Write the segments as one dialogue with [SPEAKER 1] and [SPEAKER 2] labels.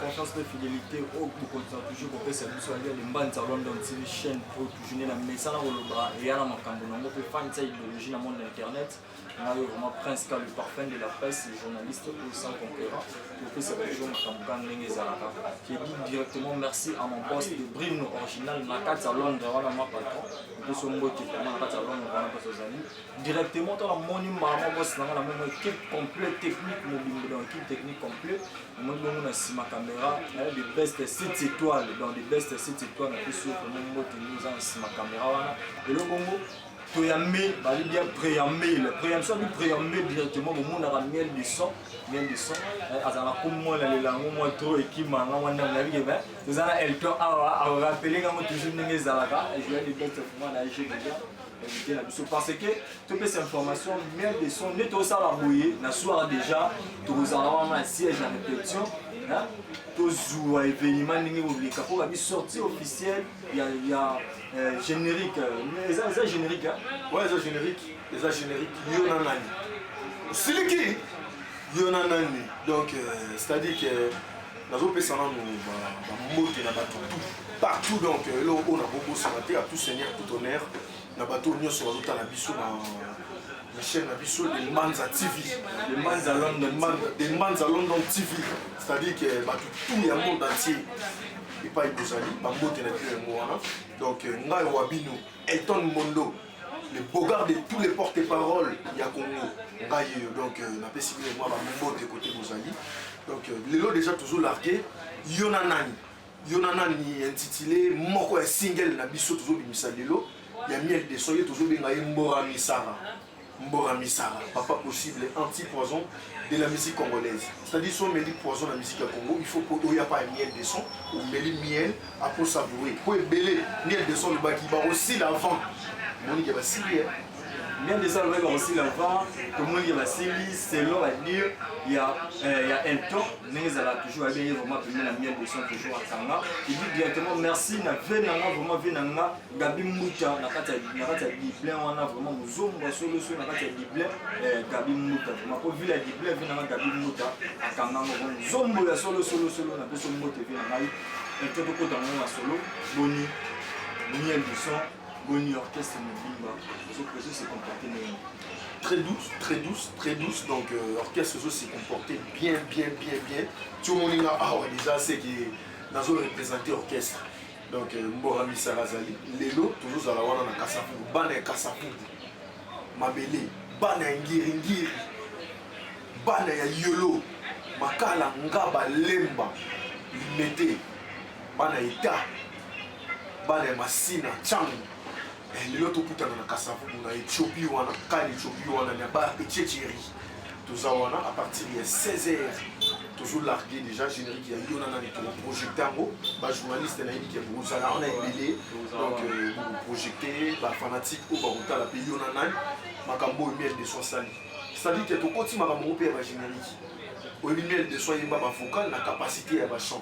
[SPEAKER 1] Confiance mpe fidélité oyo bokontina toujours kopesa biso alia le Mbanza London TV, chaîne oyo toujours nde na mesana koloba eya na makambo nango mpe fanisa idéologie na monde internet. Ngai oyo vraiment Prince Ka, le parfum de la presse, journaliste oyo sans concurrent, topesa toujours makambo kaka ndenge ezalaka. Je dis directement merci à mon boss de Brino original na kati ya Londres wana, ma patron, opesi mbote vraiment na kati ya Londres wana mpasi ozali directement. To namoni mbala moko boss nanga, namoni équipe complet technique mobimbo, donc équipe technique complet namoni bongo na nsima caméra, the best 7 étoiles, donc the best 7 étoiles, napesi yo vraiment mbote nde oza na nsima caméra wana. Elo bongo toyambe bali bien préambule, préambule, soki préambule directement bomonaka Miel de Son. Miel de Son azala na kombo na lela yango mwa trop, ekimanga mwa ndambo nayebi ke toza na Elton awa, akorappeler ngango toujours ndenge ezalaka. Joel de best vraiment na g déjà invité na biso parce que topesa information. Miel de Son nde tosala boye na soir déjà, tokozala wana na siège ya répétition, tozwa événement ndenge koleka mpo babi sortie officielle ya générique. Eza générique?
[SPEAKER 2] Ouais, eza générique, eza générique Yo na nani, osiliki yo na nani. Donc c'est à dire que nazopesa nanu bambote na bato tout partout. Donc eloko oyo nabobosana te, à tout seigneur tout honneur, na bato nyonso bazotala biso na chaîne na biso de Mbanza TV.
[SPEAKER 1] De Mbanza London.
[SPEAKER 2] De Mbanza London TV, c'est à dire que bato tout ya monde entier epai bozali, bambote na bino yango wana. Donc ngai wa bino Elton Mondo, le bogard de tous les porte-parole ya Congo, ngai oyo. Donc napesi bino mwa bambote kote bozali. Donc lelo déjà tozolarguer Yo na nani. Yo na nani, intitulé moko ya single na biso tozobimisa lelo ya Miel de Son. Ye tozobenga ye Mbora Misara, Mbora Misara, papa possible, anti-poison de la musique congolaise. C'est-à-dire so omeli poison na musique ya Congo, il faut po oya pa ya Miel de Son, omeli miel apo savourer po ebele. Miel de Son lobaki bakosila avant, monike basili.
[SPEAKER 1] Miel de Son alobaki bakosila avant, tomonike basili selon badire ya Elton ndenge ezalaka toujours. Ayebi ye vraiment pembe na Miel de Son, toujours akanga. Et puis directement merci na ve nanga, vraiment ve nanga Gabi Mbuta na kati ya Dublin wana, vraiment mozombo soloso na kati ya Dublin, Gabi Mbuta vraiment po ville ya Dublin, ve nanga Gabi Mbuta akanganga vraiment mozombo ya solo solo solo. Napesi mbote ve na ngai Elton. Tokota nango na solo. Boni Miel de Son? Boni orchestre mobimba ezo se comporter ndenge?
[SPEAKER 2] Très douce, très douce, très douce. Donc orchestre ezo se comporter bien, bien, bien, bien. Ti omoni nga awa déjà, c'est que nazo représenter orchestre. Donc Mbora Misaka azali lelo, tozozala wana na Kasavubu, bana ya Kasavubu mabele, bana ya Ngiringiri, bana ya Yolo, Makala, Ngaba, Lemba, Limete, bana eta, bana ya Masina, Ntango. Lelo tokutana na Kasavubu na Éthiopie wana, kani Éthiopie wana na bar Etiecheri. Toza wana à partir ya 16 heures, tozolarguer déjà générique ya Yo na nani. Tokoprojecter yango, bajournaliste nayebi ke bozala wana ebele, donc bokoprojecter, bafanatique oyo bakotala mpe Yo na nani, makambo oyo Miel de Son asali. C'est-à-dire ke tokoti makambo ngo mpe ya bagénérique. Oyebi Miel de Son ayemba bavocal na capacité ya bachant,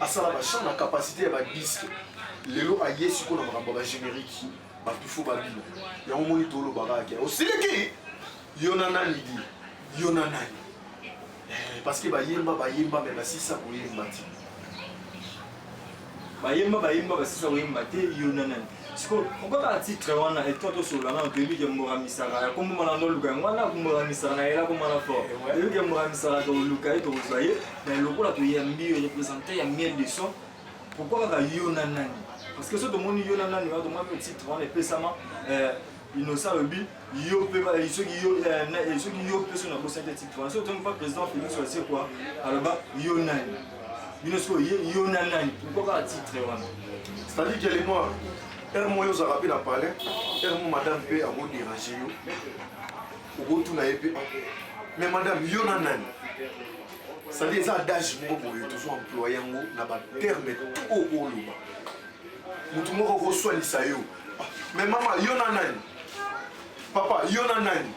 [SPEAKER 2] asala bachant na capacité ya badisque. Lelo aye sikoyo na makambo ya bagénérique, bato fo babino yango. Moni tolobaka ke osiliki yo na nani di yo na nani, parce que bayemba bayemba me basisa koyemba ti.
[SPEAKER 1] Bayemba bayemba, basisa koyemba te. Yo na nani sikoyo, pourquoi kaka titre wana? Eto tosolola nano. Toyebi ke Mbora Misaka ya kombo mana ndoluka yango wana. Mbora Misaka na yela komana fort. Toyebi ke Mbora Misaka toluka ye, tokozwa ye, mais lokola toyambi yo représentant ya Miel de Son, pourquoi kaka Yo na nani? Parce que so tomoni Yo na nani wana, tomoni mpe titre wana epesama Innocent alobi yo mpe soki yo mpe so nabosani te titre wana, soki tomi pa président Félix Wazekwa aloba yo nani bino sikoyo yo na nani. Pourquoi kaka titre wana?
[SPEAKER 2] C'est-à-dire que les moi heure moko ozalaka mpe na palais, heure mo madame mpe akodéranger yo, okotuna ye mpe: "Mais madame, yo na nani?" C'est-à-dire eza adage moko boye tozo employer yango na baterme tout oyo okoloba. Motu moko okoswanisa yo: "Mais mama, yo na nani? Papa, yo na nani?"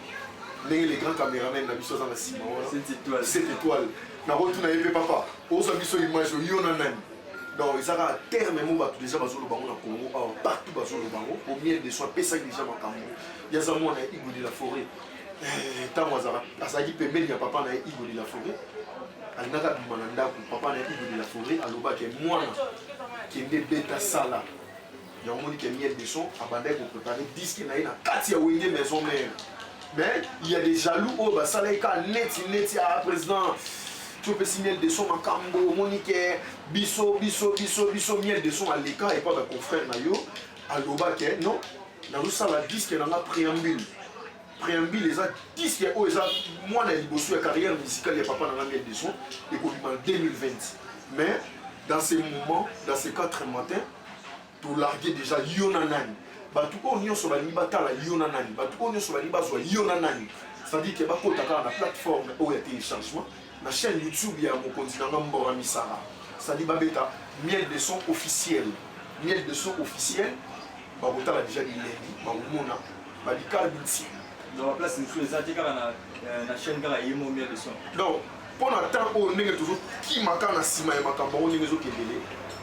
[SPEAKER 2] Ndenge le grand caméraman na biso aza na nsima wana, 7 étoile, nakotuna ye mpe: "Papa, ozwa biso image, yo na nani?" Donc eza kaka terme mo bato déjà bazoloba yango na Congo awa, partout bazoloba yango. Po Miel de Son apesaki déjà makambo, yaza mwana ya Igwe de la forêt. Ntango azalaki pembeni ya papa na ye Igo de la Forêt, alingaka abima na ndako. Papa na ye Igo de la Forêt alobaki: "Mwana, kende beta sala." Yango moni ke Miel de Son abandaki kopréparer disque na ye na kati ya Wenge Maison Mère. Mais il y a des jaloux oyo basalaki kaka neti neti a président ti opesi Miel de Son makambo. Omoni ke biso biso biso biso Miel de Son aleka epa baconfrère na yo, alobaki: "Non, nazosala disque na nga Préambule." Préambule eza disque oyo eza mwana ya liboso ya carrière musicale ya papa na nga Miel de Son, ekobima 2020. Mais dans ces moments, dans ces 4 matins, tolarguer déjà Yo na nani. Bato oyo nyonso balingi batala Yo na nani, bato oyo nyonso balingi bazwa Yo na nani, c'est-à-dire ke bakota kaka na plateforme oyo ya téléchargement na chaîne YouTube ya mokonzi na nga Mbora Misara, c'est-à-dire babeta Miel de Son officiel. Miel de Son officiel, bakotala déjà bilengi, bakomona babikala binti.
[SPEAKER 1] Dans baplace mosusu eza te, kaka na chaîne kaka ye mo Miel de Son?
[SPEAKER 2] Donc mpo na temps oyo, ndenge tozokima kaka na nsima ya makambo yango, ndenge ezokendele,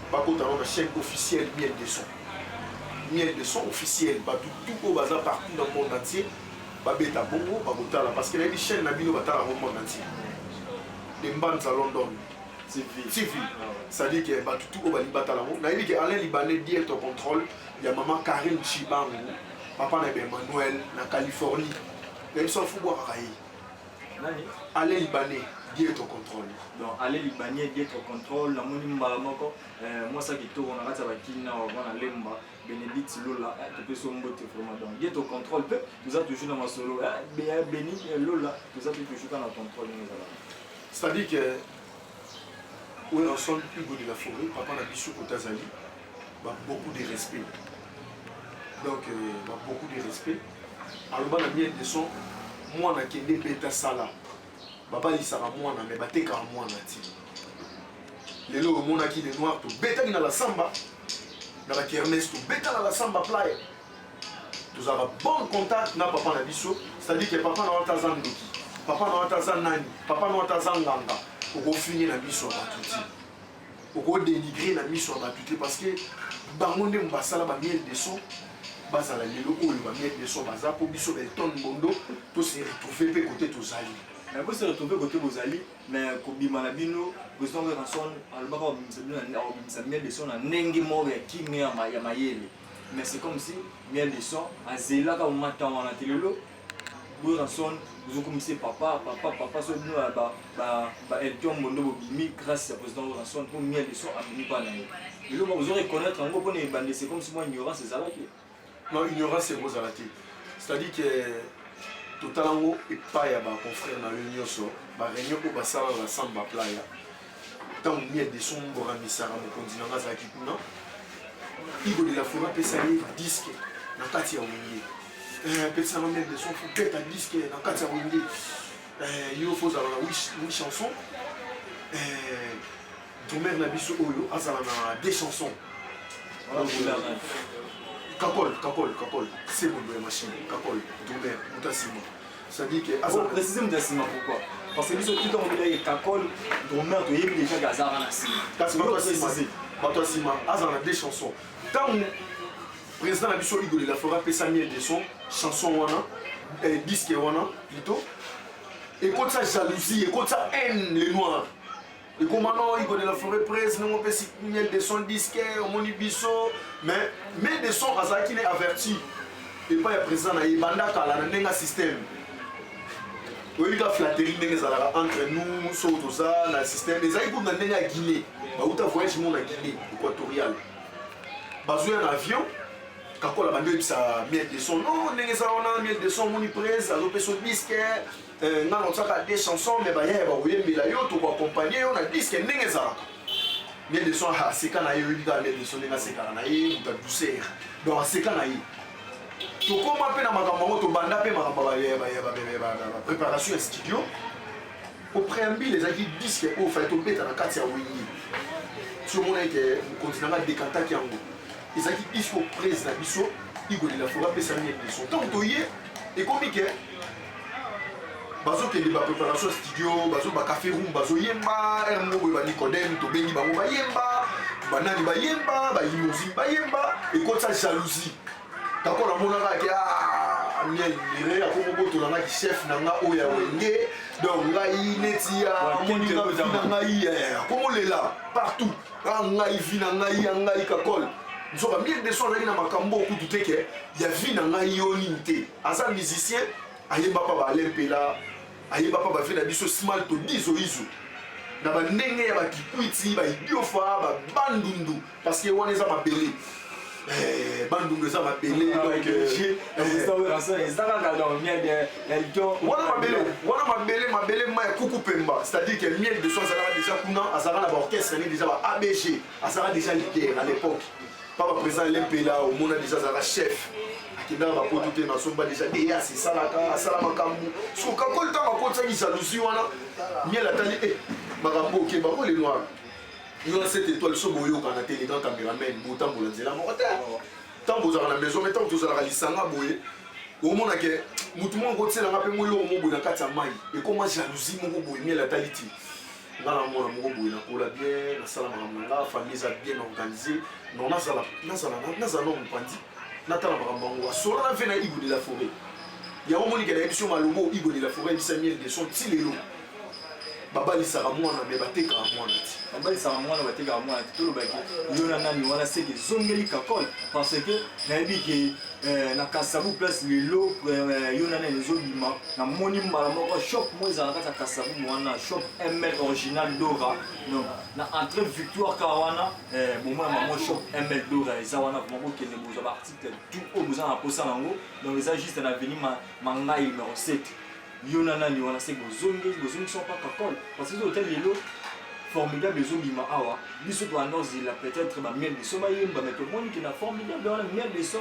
[SPEAKER 2] bakota na chaîne officielle Miel de Son, Miel de Son officiel. Bato tout oyo baza partout dans le monde entier babeta bongo, bakotala, parce que nayebi chaîne na bino batala yango monde entier, de Mbanza London
[SPEAKER 1] TV.
[SPEAKER 2] TV. C'est-à-dire que bato tout oyo balingi batala yango, nayebi ke Alain Libanais, directeur contrôle ya mama Karine Chibangu, papa na ye Emmanuel na Californie, nayebi so afu bwakaka ye.
[SPEAKER 1] Nani?
[SPEAKER 2] Alain Libanais, directeur contrôle.
[SPEAKER 1] Donc Alain Libanais, directeur contrôle. Namoni mbala moko mwasi ya kitoko na kati ya bakina wana, Lemba, Bénédicte Lola, topesi yo mbote vraiment. Donc directeur contrôle mpe toza toujours na masolo Beni Lola, toza mpe toujours kaka na contrôle ndenge ezalaka.
[SPEAKER 2] C'est-à-dire que Werrason Hugo de la Forêt, papa na biso kota azali ba beaucoup de respect. Donc ba beaucoup de respect. Aloba na Miel de Son: "Mwana, kende beta sala." Babalisaka mwana, me batekaka mwana ti lelo. Omonaki le noir, tobetaki na la samba, na bakermesse, tobeta na la samba playa. Tozalaka bon contact na papa na biso. C'est-à-dire que papa na wata aza ndoki, papa na wata aza nani, papa na wata aza nganga, okofinge na miso ya bato te, okodénigrer na miso ya bato te, parce que bango nde basala bamiel de Son bazala lelo oyo. Bamiel de Son baza mpo biso Belton Mbondo tose retrouve mpe kote tozali.
[SPEAKER 1] Mais bose retrouve kote bozali, mais kobima na bino, président Werrason alobaka akobimisa bino, akobimisa Miel de Son na ndenge moko ya kimia, ya mayele. Mais c'est comme si Miel de Son azelaka moma ntango wana te. Lelo Werrason ozokomisa papa, papa, papa. So bino ba Elton Mbondo bobimi grâce ya président Werrason, mpo Miel de Son abimi mpa na ye. Lelo ozo reconnaître yango mpona ebande, c'est comme si mwa ignorance ezalaki.
[SPEAKER 2] Non, ignorance ekozala te. C'est-à-dire que totala yango epai ya baconfrère na yo nyonso, baréunion oyo basala na samba playa, ntango Miel de Son Mbora Misaka, mokonzi na nga, azalaki kuna, Igo de la Forêt apesa ye disque na kati ya Wenge. Apesanga Miel de Son: "Faut beta disque na kati ya Wenge. Yo faut ozala na huit chanson, drummer na biso oyo azala na deux chansons." Kakol, Kakol, Kakol sebondo ya machine, Kakol drummer, moto nsima. C'est-à-dire que
[SPEAKER 1] aza préciser moto nsima, pourquoi? Parce que biso tout ntango bilaki Kakol drummer, toyebi déjà ke azalaka na nsima.
[SPEAKER 2] Kasi bato ya nsima azala na deux chansons. Ntango président na biso Igo de la Forêt apesa Miel de Son chanson wana, disque wana plutôt, ekotisa jalousie, ekotisa haine. Le noir ekoma: "Non, Igo de la Forêt presse ndenge opesi Miel de Son disque, omoni biso." Mais Miel de Son azalaki ne averti epai ya président na ye banda kala na ndenge ya système. Oyebi ka flatterie ndenge ezalaka entre nous. Soki toza na système, ezalaki kutu na ndenge ya Guinée. Bauta voyage mo na Guinée équatoriale, bazoya na avion. Kakola bandi oyebisa Miel de Son: "Non, ndenge eza wana, Miel de Son, omoni presse azopesa disque, nga na otiaka deux chansons, mais bayaya bakoyembela yo, tokoaccompagner yo na disque." Ndenge ezalaka, Miel de Son aseka na ye. Oyebi kaka Miel de Son ndenge asekaka na ye, moto ya douceur. Donc aseka na ye. Tokóma mpe na makambo yango, tobanda mpe makambo ya préparation ya studio au Préambule. Ezalaki disque oyo fallait tobeta na kati ya Wenge. Si omona eke mokonzi na nga décantaki yango, ezalaki disque oyo presse na biso Igo de la Forêt apesa Miel de Son. Ntango toye, ekomi ke bazokende bapréparation ya studio, bazo bacafé room, bazoyemba air moko boye. Banicodème tobengi bango bayemba, banani bayemba, baimosi bayemba. Ekotisa jalousie. Kakola amonaka ke Miel mire akomobotola nga chef na nga oyo ya Wenge. Donc ngai neti ya moninga vi na ngai akomolela partout. Ah ngai vi na ngai ya ngai Kakol. Nzoka Miel de Son azalaki na makambo okutu te ke ya vi na ngai yo nini te. Aza musicien ayemba pa ba Alain Mpela, ayemba pa ba vie na biso Small to Dizo Izo. Na ba ndenge ya ba Kikwiti, ba Idiofa, ba Bandundu parce que wana eza mabele. Eh, Bandundu eza mabele donc wana mabele wana mabele mabele ma ya kuku pemba, c'est-à-dire que Miel de Son azalaka déjà kuna, azalaka na ba orchestre ni déjà ba ABG, azalaka déjà leader à l'époque. Papa président Lempela omona déjà azalaka chef, akendaka bapoto te, nasomba déjà deyas esalaka asala makambo. So Kakol ntango akotisaki jalousie wana, Miel atali e makambo oke bango le noir yo na 7 étoile so boyokana te. Les grands caméramen botambola nzela moko te ntango bozalaka na maison, mais ntango tozalaka lisanga boye, omona ke motu moko akotielanga mpe mo eloko moko boye na kati ya mai, ekoma jalousie moko boye. Miel atali ti nga na mwana moko boye, nakola bien, nasala makambo na nga, famille eza bien organisé. Non, nazala nazala na mopanzi, natala makambo yango. Asola na ve na Igo de la Forêt. Yango omonike nayebi so malobo Igo de la Forêt ayebisa Miel de Son ti lelo babalisaka mwana me batekaka mwana ti.
[SPEAKER 1] Babalisaka mwana, batekaka mwana te. Tolobaki yo na nani wana seke ezongeli Kakol, parce que nayebi ke na Kasabu place lelo yo na nani ezobima. Namoni mbala moko shop moko ezala na kati ya Kasabu wana, shop ML Original Dora. Donc na entrée Victoire kaka wana, bomona mamo shop ML Dora eza wana. Vraiment bokende bozwa baarticle tout oyo boza na posa nango. Donc eza juste na avenue Mangai numéro 7. Yo na nani wana se bozongi, bozongisa mpa Kakol, parce que hotel lelo Formidable ezobima awa. Biso toanda ozela peut-être bamiel de Son bayemba, mais tomoni ke na Formidable wana Miel de Son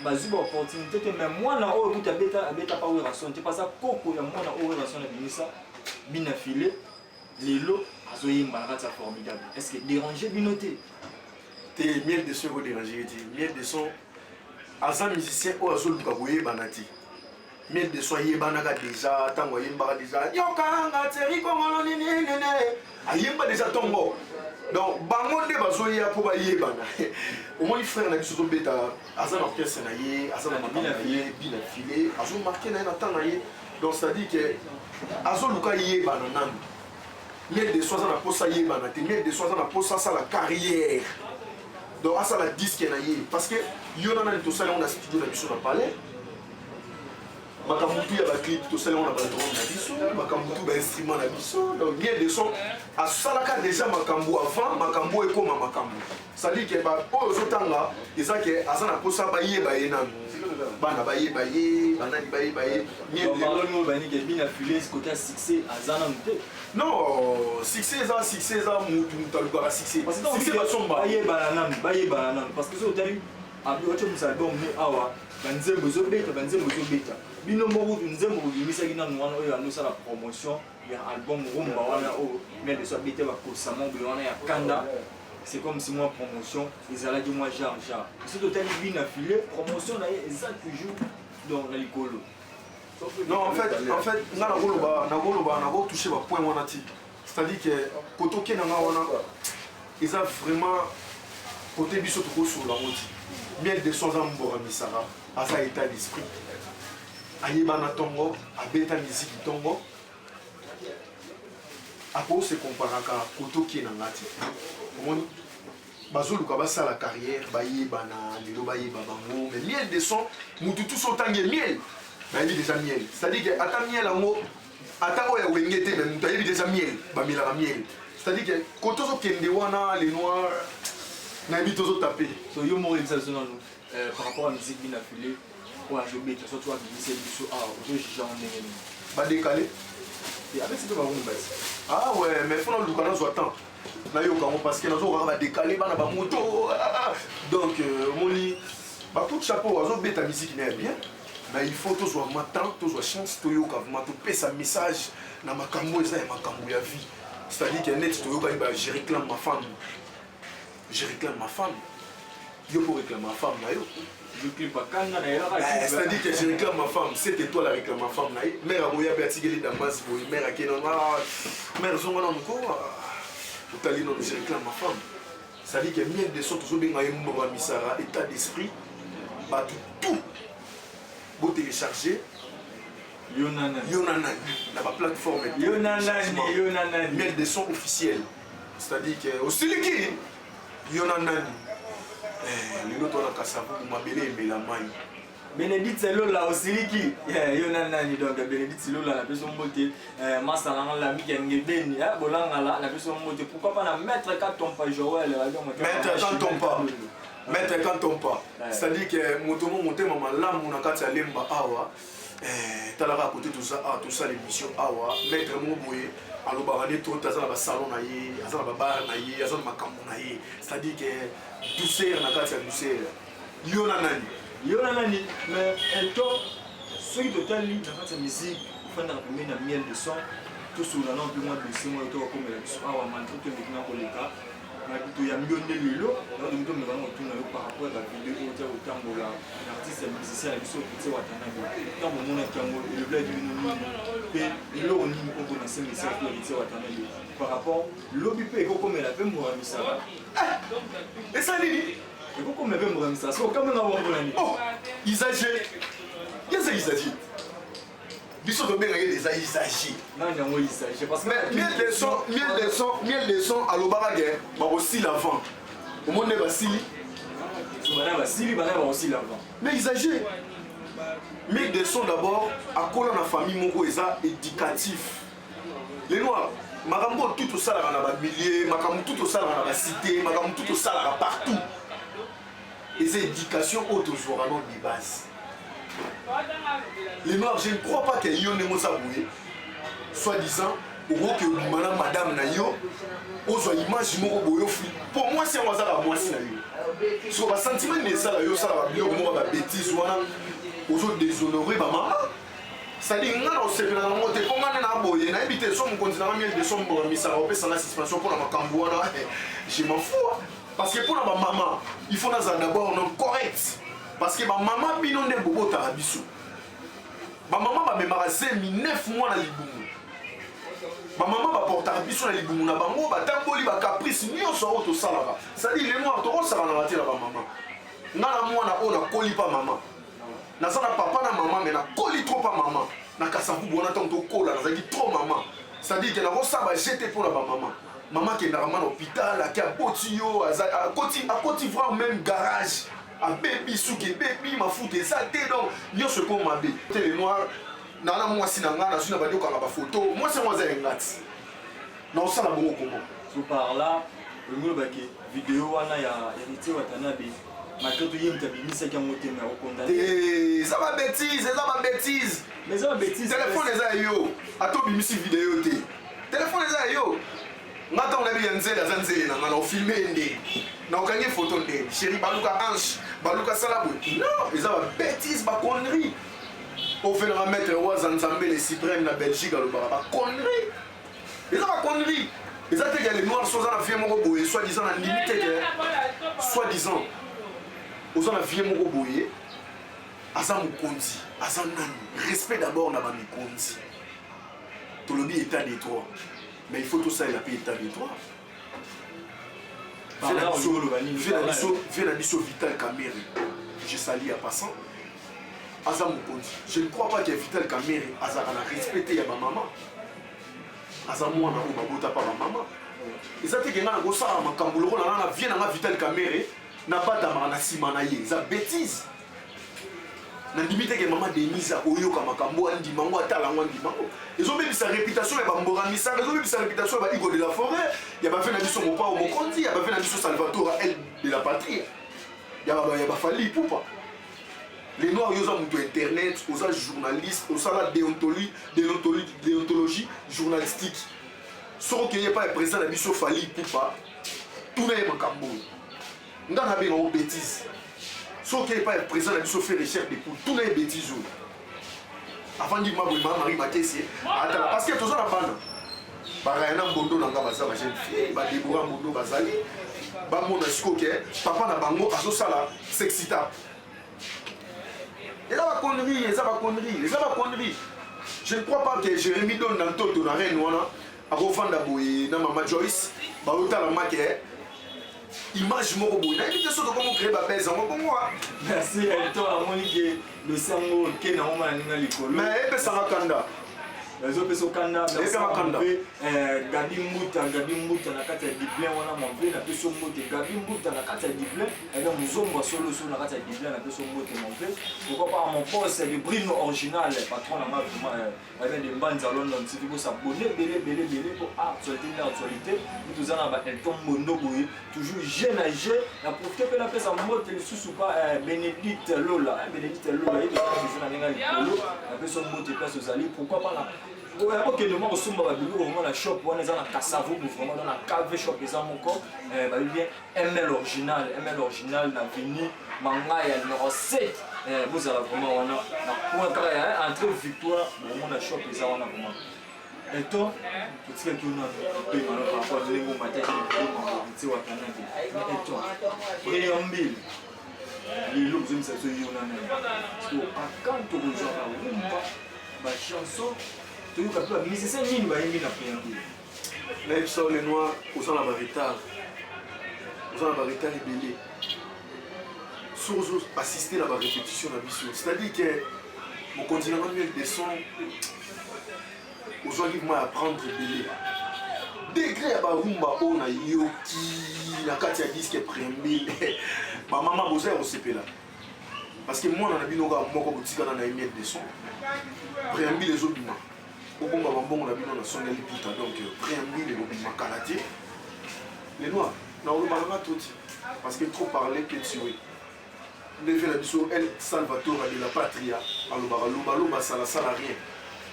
[SPEAKER 1] bazwi baopportunité te. Mais mwana oyo kuta abeta, abeta pa Werrason te, parce koko ya mwana oyo Werrason abimisa bina file lelo azoyemba na kati ya Formidable. Est ce que déranger bino te?
[SPEAKER 2] Te, Miel de Son ekodéranger te. Miel de Son aza musicien oyo azoluka koyebana te. Miel de Son ayebanaka déjà ntango ayembaka déjà yokanga teri kongolo nininene, ayemba déjà ntongo. Donc bango nde bazoya mpo bayebana. Omoni frère na biso ozobeta, aza na orchestre na ye, aza na makambo na ye, bina file azomarquer na ye na temps na ye. Donc c'est à dire que azoluka yebana nanu. Miel de Son aza na posa yebana te. Miel de Son aza na posa asala carrière, donc asala disque na ye, parce que yo na nani tosali yango na studio na biso na palais. Makambo tu ya baclip tosali yango na badrone na biso, makambo tu bainstrument na biso. Donc Miel de Son asalaka déjà makambo avant makambo ekóma makambo. C'est-à-dire ke oyo ozotanga eza ke aza na mposa bayeba ye nanu, bana bayeba ye, banani bayeba ye.
[SPEAKER 1] Bina file côté ya succès aza nanu te.
[SPEAKER 2] Non, succès eza, succès eza mutu, mutu alukaka succès, succès basomba.
[SPEAKER 1] Bayebana nanu, bayebana nanu, parce que soki otali otiomisa album ne awa, banzembo ezobeta, banzembo ezobeta. Bino moko kutu nzembo bobimisaki nanu wana oyo andosala promotion ya album Rumba wana oyo Miel de Son abete bakosama boye wana ya kanda, c'est comme si moi promotion ezalaki mwa genre genre. Soki totali bina file, promotion na ye eza toujours donc na likolo.
[SPEAKER 2] Non, en fait nga nakoloba nakotouche bapoint wana ti, c'est-à-dire que kote okende nga wana eza vraiment kote biso tokosolola yango ti. Miel de Son aza mbora misaka, aza état d'esprit, ayebana ntongo, abeta miziki ntongo, akose comparaka kote okie na nga te. Omoni bazoluka basala carrière, bayebana lelo, bayeba bango. Mais Miel de Son, mutu tu so otangi Miel, bayebi déjà Miel. C'est-à-dire que ata Miel yango, ata oyo ya Wenge te, mais moto ayebi déjà Miel, bamelaka Miel. C'est-à-dire que kote ozokende wana, le noir, nayebi tozotape.
[SPEAKER 1] So yo moko oyebisa biso nanu par rapport à musique bina file oyo azobeta, so to abimiseli biso awa, ozojuge yango ndenge nini?
[SPEAKER 2] Badécalé.
[SPEAKER 1] Abeti mpe barumba ti.
[SPEAKER 2] Ah ouais, mais faut naluka nazwa temps nayoka yango, parce que nazokaka badécalé bana bamoto. Donc omoni bacoup de chapeau, azobeta musique na ya bien, mais il faut tozwa vraiment temps, tozwa chance toyoka vraiment, topesa message na makambo eza ya makambo ya vie. C'est-à-dire que neti toyokani ba "Je réclame ma femme", "Je réclame ma femme", yo mpo réclame ma femme na yo. C'est-à-dire que "Je réclame ma femme", cette étoile réclame ma femme na ye. Mare akoya mpe atikeli damas boye, mare ake nano, mare zonga nanu ko otali nano "Je réclame ma femme". C'est-à-dire que Miel de Son tozobenga ye mbongo ya misara, état d'esprit, bato tout. Botélécharger
[SPEAKER 1] Yo na nani?
[SPEAKER 2] Yo na nani na baplateforme.
[SPEAKER 1] Yo na nani? Yo na nani?
[SPEAKER 2] Miel de Son officiel, c'est-à-dire que osiliki yo na nani. Lelo twana Kasavubu, mabele emela mai.
[SPEAKER 1] Bénédicte Lola, osiliki yo na nani. Donc Bénédicte Lola, napesi yo mbote. Masala nga lamiki ya ngebeni bolangala, napesi yo mbote. Pourquoi pas na maître Katompa Joël?
[SPEAKER 2] Maître Katompa, maître Katompa, c'est-à-dire que moto mo motema malamu na kati ya Lemba awa. Talaka kote toza awa, tosala émission awa. Maître moko boye alobaka nde to aza na basalon na ye, aza na babar na ye, aza na makambo na ye, c'est-à-dire que douceur na kati ya douceur. Yo na nani?
[SPEAKER 1] Yo na nani. Mais Elton, soki totali na kati ya musique, ofandaka pembeni na Miel de Son. Tosolola nano mpe mwa dossier moko to bakomela biso awa. Malgré tomeki na koleka toyambi yo nde lelo, naotomi tomeka na kotuna yo par rapport ya bavideo oyo tia kotambola na artiste ya musicien na biso Héritier Watanabe. Ntango omonaki yango, elobelaki bino nini? Mpe eloko nini okonase message mpe Héritier Watanabe par rapport lobi mpe ekokomela mpe mbora misala?
[SPEAKER 2] Eza nini?
[SPEAKER 1] Ekokomela mpe mbora misala so okamenga wambola nini?
[SPEAKER 2] Oh, usagé, eza usagé. Biso tobengaki eza usagé.
[SPEAKER 1] Nani yango usagé? Parce que
[SPEAKER 2] Miel de Son, Miel de Son, Miel de Son alobaka ke bakosila avant. Omoni nde basili.
[SPEAKER 1] Bana basili, bana bakosila avant.
[SPEAKER 2] Mais usagé, Miel de Son d'abord akola na famille moko eza éducatif. Le Noir, makambo oyo tout tosalaka na bamilieu, makambo tout tosalaka na bacité, makambo tout tosalaka partout, eza éducation oyo tozwaka no de base. Le Noir, je ne crois pas ke yo ndenge oza boye, soit disant okoki obima na madame na yo, ozwa image moko boye ofi mpo mwasi yango azaka mwasi na yo. Soko basentiment nini esala yo osalaka biloko moko ya babétise wana, ozodéshonore bamama? C'est-à-dire nga na osepela nango te, mpo nga nde na boye nayebi te. So mokonzi nanga Miel de Son Mbonga misaka opesanga suspension mpona makambo wana, je m'en fous, parce que mpona bamama il faut nazala d'abord non correct, parce que bamama bino nde bobotaka biso. Bamama bamemaka zemi 9 mois na libumu, bamama baportaka biso na libumu na bango, batamboli bacaprice nyonso oyo tosalaka. C'est-à-dire, le Noir, tokosakanaka te na bamama. Nga na mwana oyo nakoli pa mama, naza na papa na mama, mais nakoli trop pa mama na Kasavubu wana. Ntango tokola, nazalaki trop mama, c'est-à-dire ke nakosala bajete mpo na bamama. Mama akendaka ma na hôpital, ake aboti yo, akoti vraiment même garage, abebi suki, ebebi, mafuta eza te, donc nyonso ekoma mabe te. Le Noir, naa na mwasi na ngai, nazwi na bandi okanga bafoto, mwasi yango aza yenga ti naosala bongo koma.
[SPEAKER 1] So par là olingi olobaki video wana ya Héritier Watanabe, malgré toye moto abimisaki yango te, mais okondane?
[SPEAKER 2] Eza babétise, eza babétise.
[SPEAKER 1] Mais eza babétise.
[SPEAKER 2] Telefone eza ya yo, ata obimisi video te, telefone eza ya yo. Nga ntango nayebi ya nzele, aza nzele na nga, na ofilme ye nde na okangi foto nde chéri baluka hanche, baluka sala boye. Non, eza babétise, baconnerie. Ofelaka maître Waza Nzambe le suprême na Belgique alobaka baconnerie, eza baconnerie. Eza te ke le Noir, so oza na vie moko boye, soit disant, na ndimi te ke soit disant oza na vie moko boye, aza mokonzi, aza nani. Respect d'abord na bamikonzi. Tolobi état de droit, mais il faut tosalela mpe état de droit. Vie na biso Vital Kamerhe, je sali ya passant, aza mokonzi. Je ne crois pas que Vital Kamerhe azalaka na respect te ya bamama. Aza mwana oyo babota pa bamama. Eza te ke nga nakosala makambo lokola nga na vie na nga Vital Kamerhe, nabatamaka na nsima na ye. Eza bétise. Nandimi te ke mama Denise akoyoka makambo, andima ngo, atala yango, andima ngo. Ezobebisa réputation ya bambora misaka, ezobebisa réputation ya baigo de la forêt, ya bave na biso Mopao Mokonzi, ya bave na biso Salvatore el de la patrie, ya baFally Ipupa. Le Noir, yo oza moto ya internet, oza journaliste, osala déontologie journalistique. Soki okeye epai ya président na biso Fally Ipupa, tuna ye makambo oyo nga nabenga ngo bétise. Soki okeye epai ya président na biso Ferre Chair de Poule, tuna ye bétise oyo avandi maboye. Mama Marie Makesi atala, parce que toza na bana barayana mbondo na nga, baza bajeune fille, badebora mbondo, bazali bamona sikoyo ke papa na bango azosala sexita. Eza baconnerie, eza baconnerie, eza baconnerie. Je ne crois pas que Jérémi Don na ntoto na reine wana akofanda boye na mama Joyce, baotala make. Image moko boye, nayebi te soki tokomi créer babese yango bongo.
[SPEAKER 1] Merci Elton, amoni ke dossier yango ke nango ma na ndenge likolo.
[SPEAKER 2] Mais epesaka kanda.
[SPEAKER 1] Ezopesa okanda.
[SPEAKER 2] Epesaka kanda.
[SPEAKER 1] Gabi Mbuta, Gabi Mbuta na kati ya Dublin wana, mon vieux, napesi yo mbote. Gabi Mbuta na kati ya Dublin, eza mozombo ya soloso na kati ya Dublin, napesi yo mbote, mon vieux. Pourquoi pas mon boss de Brino original, patron na nga vraiment, babien de Mbanza London TV. Bosabone ebele ebele ebele po actualité nde actualité. Mi toza na ba Elton Mbondo boye, toujours jeune à jeune. Na profite mpe napesa mbote lisusu pa Bénédicte Lola. Bénédicte Lola ye, toza toujours na ndenge ya likolo, napesa mbote place ozali. Pourquoi pas na oya kokende mwa kosomba babiloko vraiment na shop wana, eza na Kasavubu, vraiment na KV Shop, eza moko babi bien ML original, ML original na veni Mangaya numéro 7. Bozala vraiment wana na point kaka ya entrée Victoire, bomona shop eza wana vraiment. Eto totikaki yo nano pema no par rapport ndenge omataki ti Watanabe. Eto préambule, lelo bozomisa biso yo na nani? Parce que akan tokozwa barumba, bachanson, toyoka mpe bamusicien nini bayembi na préambule?
[SPEAKER 2] Nayebisa yo, Lenoir, oza na baretard, oza na baretard ebele soki ozo assiste na barépétition na biso. C'est-à-dire que mokonzi nanga Miel de Son, ozwaki vraiment apprendre ebele. Degré ya barumba oyo nayoki na kati ya disque préambule, bamama boza ya kosepela, parce que mwana na bino kaka moko botikana na ye, Miel de Son. Préambule ezobima, obomba bambongo na bino na songa liputa. Donc préambule ekobima kala te. Lenoir, naoloba nanga trop ti, parce que trop parler peut tuer. Ndenge na biso El Salvatore de la Patria alobaka: lobaloba, salasala rien.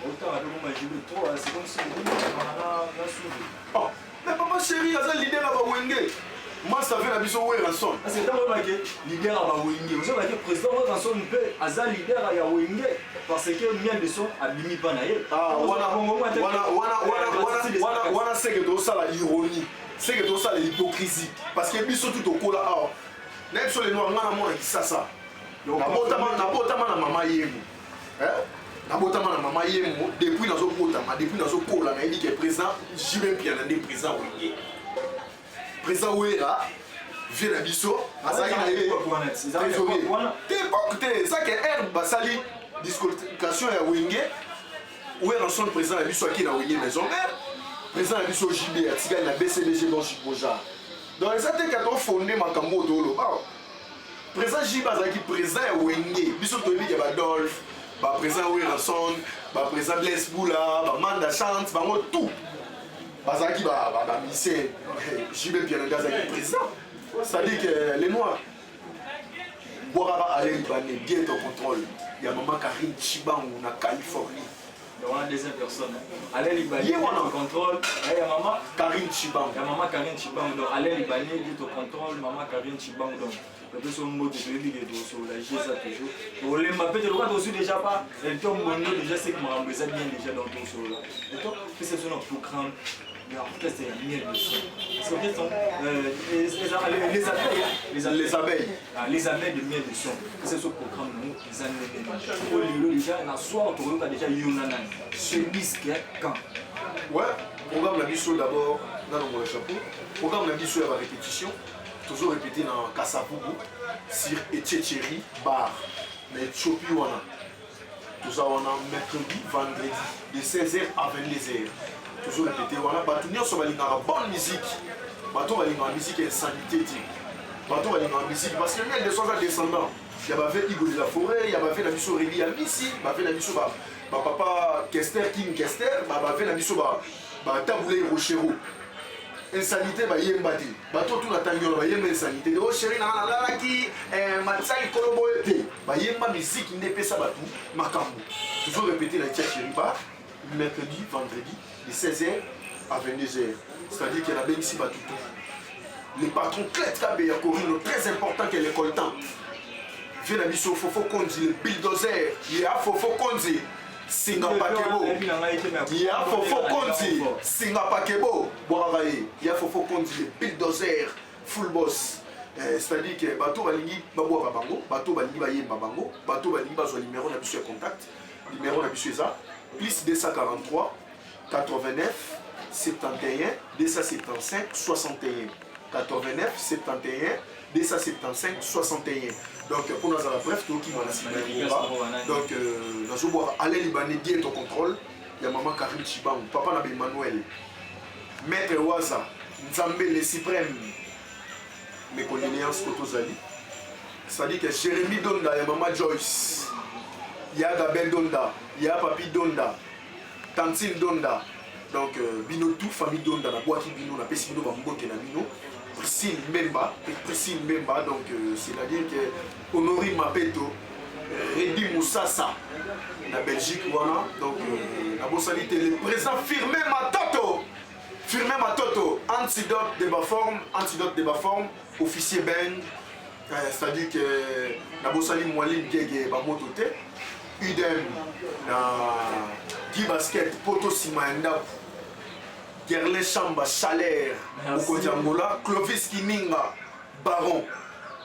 [SPEAKER 1] Otanga mpe koma jibe trop, c'est comme si na subi.
[SPEAKER 2] Oh, mais papa chéri aza leader ya bawenge, master ve na biso Werrason.
[SPEAKER 1] Parce que ntango oyebake leader ya bawenge, ozobake président Werrason mpe aza leader ya wenge, parce que Miel de Son abimi mpa na ye.
[SPEAKER 2] Wana seke tozosala ironie, seke tozosala hypocrisie, parce que biso tu tokola awa na biso. Lelo nga namona Kisasa, nabotama na mama Yemo, nabotama na mama Yemo. Depuis nazobotama, depuis nazokola, nayebi ke président JB Mpiana nde président wenge. Président Wera, vieux na biso, azalaki na ye trésorier te. Époque te, eza ke aire basali disqualification ya wenge. Werrason, président na biso, aki na Wenge Maison Mère. Président na biso JB atikali na BCBG Bon Chipojar. Donc eza te ka tofonde makambo oyo toloba. Président JB azalaki président ya wenge. Biso toyebi ke badolphe, baprésident Werrason, baprésident Blaise Bula, bamanda Chante, bango tout bazalaki bamusicien. JB Mpiana nde azalaki président. C'est-à-dire que les Noirs bwakaka Alain Libanais bien au contrôle ya mama Karine Chibangu na Californie.
[SPEAKER 1] Wana deuxième personne, Alain Libanais.
[SPEAKER 2] Ye wana.
[SPEAKER 1] Contrôle ya mama
[SPEAKER 2] Karine Chibangu.
[SPEAKER 1] Ya mama Karine Chibangu. Donc Alain Libanais dit au contrôle mama Karine Chibangu. Donc topeso mbote, toyebi ke tosoulage eza toujours, tokolemba mpe toloka tozwi déjà pas Elton Mbondo déjà, sek makambo eza bien déjà. Donc tosolola eto pesa biso na programme ya orchestre ya Miel de Son, parce que orchestre, les abeilles,
[SPEAKER 2] les abeilles, les abeilles.
[SPEAKER 1] Ah, les abeilles de Miel de Son, pesa biso programme nango eza ndenge nini? Oyo lelo déjà na soir tokoyoka déjà yo na nani ce disque quand?
[SPEAKER 2] Ouais, programme na biso d'abord, nalongola chapeau. Programme na biso ya barépétition, toujours répété na Kasavubu sur Etiecheri bar na Éthiopie wana. Toza wana mercredi, vendredi de 16h à 22h, toujours répété wana. Bato nyonso balingaka bonne musique, bato balingaka musique insanité te, bato balingaka musique, parce que Miel de Son aza descendant ya bave Igo de la Forêt, ya bave na biso Reli ya Misi, bave na biso bapapa Kester, King Kester, bave na biso batabulei Rochero. Insanité bayemba te. Bato tuna ntangi wana bayemba insanité te. O chéri nanga nalalaki matisa likolo boye te. Bayemba musique nde epesa bato makambo. Toujours répété na Tia Chéri bar, mercredi, vendredi de 16h à 22h. C'est-à-dire que nabengisi bato tout, le patron Clet Kabeya Corino, très important que le coltan, vieux na biso Fofo Konzi, le bulldozer ya Fofo Konzi, singa pakebo ya Fofo Konzi, singa pakebo bwakaka ye ya Fofo Konzi, le bulldozer full boss. C'est-à-dire que bato balingi babwaka bango, bato balingi bayemba bango, bato balingi bazwa numéro na biso ya contact. Numéro na biso eza plus 243 89 71 275 61. 89 71 275 61. Donc mpo nazala bref, tokima na nsima ya ngonga. Donc nazobwaka Alain Libane, Dieto Contrôle ya mama Karim Chibangu, papa na baemmanuel, maître Waza Nzambe le suprême, mes condoléances ko tozali, c'est-à-dire que Jérémy Donda ya mama Joyce, ya Gabel Donda, ya Papi Donda, Tantine Donda. Donc bino tout famille Donda, nabwaki bino, napesi bino bambote na bino. Priscille Mbemba, Priscille Mbemba. Donc c'est-à-dire que Honori Mapeto, Redi Moussassa na Belgique wana. Donc nabosani te le président Firmin Matoto, Firmin Matoto, antidote de baforme, antidote de baforme, officier Ben, c'est-à-dire que nabosani Mwaline Gege bamoto te, idem na Guy Basket poto nsima ya ndako, Gerlin Chamba Chaleur, mokonzi ya Angola, Clovis Kininga Baron,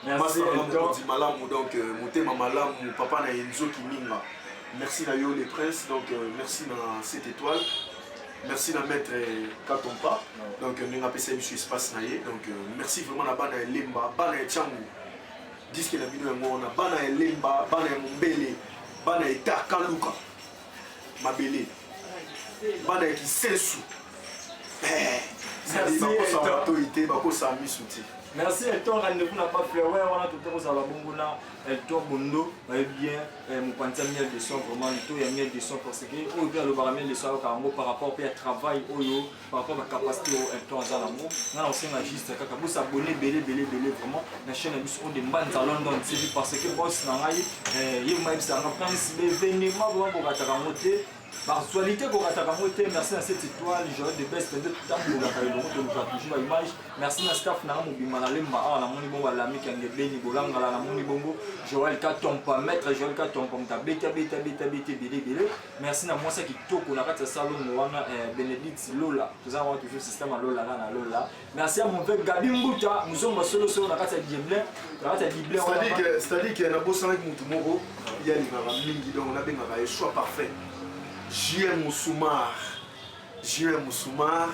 [SPEAKER 2] masala mokonzi malamu. Donc motema malamu, papa na Enzo Kininga, merci na yo le prince. Donc merci na 7 étoiles, merci na maître Katompa. Donc ndenge apesa biso espace na ye. Donc merci vraiment na bana ya Lemba, bana ya Tiangu, disque na bino yango wana, bana ya Lemba, bana ya Mombele, bana ya Eta Kaluka mabele, bana ya Kisensu, bakosala matoi te, bakosala misu te.
[SPEAKER 1] Merci Elton. Rendez-vous na bafleur wana tote kozala bongo na Elton Bondo, bayebi bien mopanzi ya miel de son, vraiment lito ya miel de son, parce que oyo mpe alobaka miel de son, ayokaka yango par rapport mpe ya travail oyo, par rapport bacapacité oyo Elton aza nango. Nga na kosenga juste kaka bosabonner ebele ebele ebele vraiment na chaîne na biso oyo de Mbanza London TV, parce que boss na ngai ye mayebisaka nga prince, baévénement vraiment bokataka yango te, baactualité kokataka yango te. Merci na cette étoile Joël de Best nde totambolaka elongo, tolukaka toujours baimage. Merci na staff nanga mobimba na Lemba awa, namoni bongo balamiki yange beni bolangala, namoni bongo Joël Katompa, maître Joël Katompa, moto abeti abeti abeti abeti ebele ebele. Merci na mwasi ya kitoko na kati ya salongo wana, Bénédicte Lola, toza wana toujours système ya Lola nga na Lola. Merci à mon frère Gabi Mbuta Muzomba solosolo na kati ya Dieblin, na kati ya Diblin.
[SPEAKER 2] C'est-à-dire que nabosanaki motu moko ye alingaka mingi, donc nabengaka ye choix parfait, JM Moussoumar, JM Moussoumar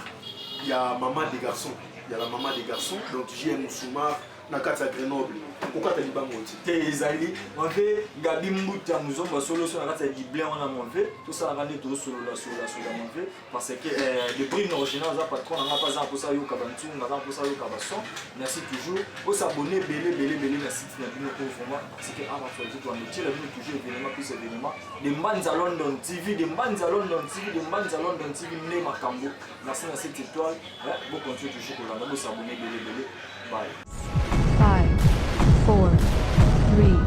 [SPEAKER 2] ya mama des garçons, ya la mama des garçons. Donc JM Moussoumar na kati ya Grenoble, kokata libango ti.
[SPEAKER 1] Te, ezali monve Gabi Mbuta Muzomba soloso na kati ya Diblin wana, monve tosalaka nde tozosolola solola solola monve, parce que le prix original aza patron nanga mpe aza na mposa ayoka bantunga, aza na mposa ayoka bason. Merci toujours, bosabonner ebele ebele ebele na site na bino oyo vraiment, parce que awa actualité toandotiela bino toujours événement plus événement de Mbanza London TV, de Mbanza London TV, de Mbanza London TV nde makambo. Merci na cette étoile, bocontinue toujours kolanda, bosabonner ebele ebele. Bye.
[SPEAKER 3] 5, 4, 3,